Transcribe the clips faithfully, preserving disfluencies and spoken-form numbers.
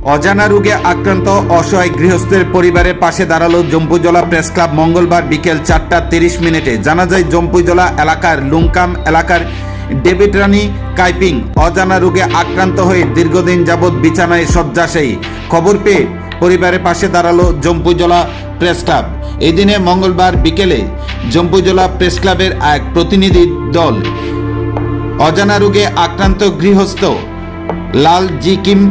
অজানা রোগে আক্রান্ত অসহায় গৃহস্থের পরিবারের পাশে দাঁড়ালো জম্পুইজলা প্রেস ক্লাব। মঙ্গলবার বিকেল চারটা তিরিশ মিনিটে জানা যায়, জম্পুইজলা এলাকার লুংকাম এলাকার ডেভিড রানী কাইপিং অজানা রোগে আক্রান্ত হয়ে দীর্ঘদিন যাবৎ বিছানায় শয্যাশায়ী। খবর পেয়ে পরিবারের পাশে দাঁড়ালো জম্পুইজলা প্রেস ক্লাব। এদিনে মঙ্গলবার বিকেলে জম্পুইজলা প্রেস ক্লাবের এক প্রতিনিধি দল অজানা রোগে আক্রান্ত গৃহস্থ লাল জি কিম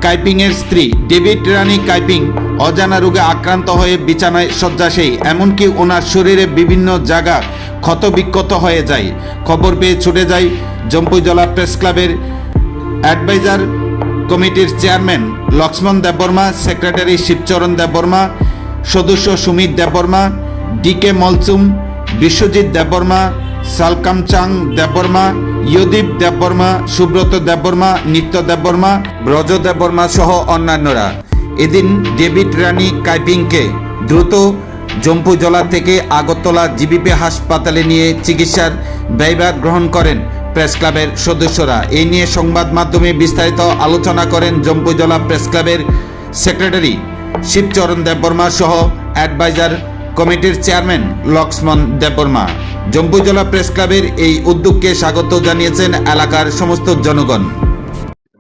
কাইপিংয়ের স্ত্রী ডেভিড রানী কাইপিং অজানা রোগে আক্রান্ত হয়ে বিছানায় শয্যাশায়ী, এমনকি ওনার শরীরে বিভিন্ন জায়গা ক্ষত বিক্ষত হয়ে যায়। খবর পেয়ে ছুটে যায় জম্পুইজলা প্রেস ক্লাবের অ্যাডভাইজার কমিটির চেয়ারম্যান লক্ষ্মণ দেববর্মা, সেক্রেটারি শিবচরণ দেববর্মা, সদস্য সুমিত দেববর্মা, ডি কে মলচুম, বিশ্বজিৎ দেববর্মা, সালকামচাং দেববর্মা, ইয়দীপ দেববর্মা, সুব্রত দেববর্মা, নিত্য দেববর্মা, ব্রজ দেববর্মা সহ অন্যান্যরা। এদিন ডেভিড রানী কাইপিংকে দ্রুত জম্পুইজলা থেকে আগরতলা জিবিপি হাসপাতালে নিয়ে চিকিৎসার ব্যয়ভার গ্রহণ করেন প্রেস ক্লাবের সদস্যরা। এই নিয়ে সংবাদ মাধ্যমে বিস্তারিত আলোচনা করেন জম্পুইজলা প্রেস ক্লাবের সেক্রেটারি শিবচরণ দেববর্মা সহ অ্যাডভাইজার কমিটির চেয়ারম্যান লক্ষ্মণ দেববর্মা। জম্পুইজলা প্রেস ক্লাবের এই উদ্যোগকে স্বাগত জানিয়েছেন এলাকার সমস্ত জনগণ।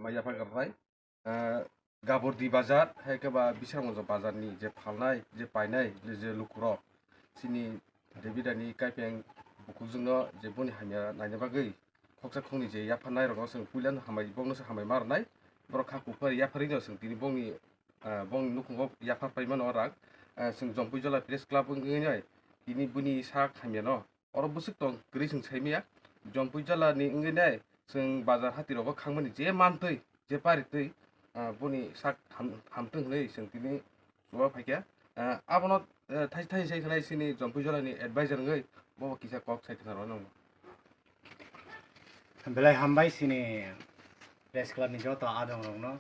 Maya phagar pai, ah, Gabordi bazar, hai khe ba Bisramganj bazar ni je phalnai, je painai, je, je lukurok, chini David ani kaipeng bukhukjwkno je boni hamya naina bagwi khoksa khokni je yapharnai rokno chwng puilano hambai, bokno se hambai ma rwnai. Borok kha kuphar yapharwino chwng tini bongni, ah, bongni nukhungo yaphar pai mano rang. Ah, chwng Jompuijala Press Club wngwi nai tini bini sak hamyano. Oro bwswk tong kwrwi chwng saimanya. Jompuijala ni wngwi nai chwng bazar hati rogo khangmani je mantwi, je paritwi, ah, boni sak ham-, hamtwng hwnwi chwng tini chuba phaikha. Ah, abono, ah, thai-, thai sai khnai chini Jompuijala ni advisor wngwi bo kisa kok sai khna rw nang. Belai hambai chini press club ni joto adong rokno,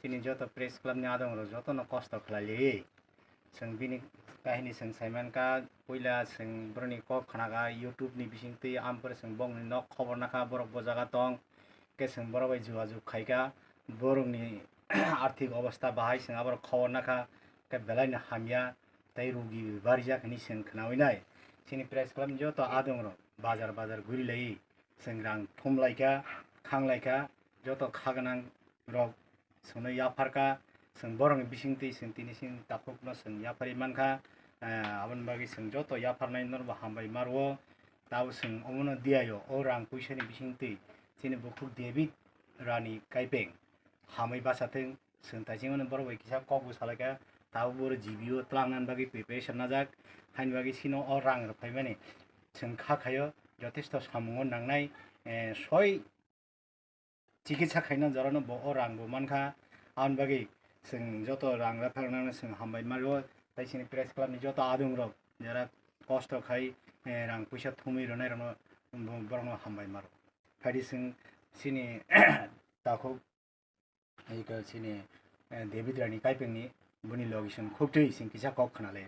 chini joto press club ni adong rok jotono kosto khlai li. Chwng bini kahini chwng saimankha, puila chwng borokni kok khnakha YouTube ni bisingtwi, ampore chwng bongni nok khobor nakha, borok bo jaga tong, khe chwng borok bai jogajog khaikha, borokni arthik obostha bahai chwng aborok khobor nakha, khe belaino hamya tei rugi barijak hinwi chwng khnaui nai. Chini press club ni joto adong rok bazar bazar guri lai, chwng rang thum laikha, khang laikha, joto kha gwnang rok chwngno yapharkha, chwng borokni bisingtwi chwng tini chini takhukno chwng yapharwi mankha. Eh, aboni bagwi chwng joto yapharnai norokbo hambai ma rwo. Tabuk chwng omono diyaio, o rang puisani bisingtwi chini bukhuk David Rani Kaipeng hamwi bachathwng, chwng taichimani borok bai kisa kokbo salaikha, tabuk bo G B o twlangnani bagwi preparation najak, haini bagwi chino o rang rok phaimani chwng kha khaio, jotesto samungo nangnai, eh, soi chikitsa khaina jorano bo o rang bo mankha. Aboni bagwi chwng joto rang rwphar rwnano chwng hambai ma rwo, tei chini press club ni joto adong rok jera kosto khai, eh, rang puisa thumwi rwnai rokno bo-, borokno hambai ma rwo. Phaidi chwng chini takhuk iko chini, eh, David Rani Kaipengni boni logi chwng khuktwi chwng kisa kok khna lai.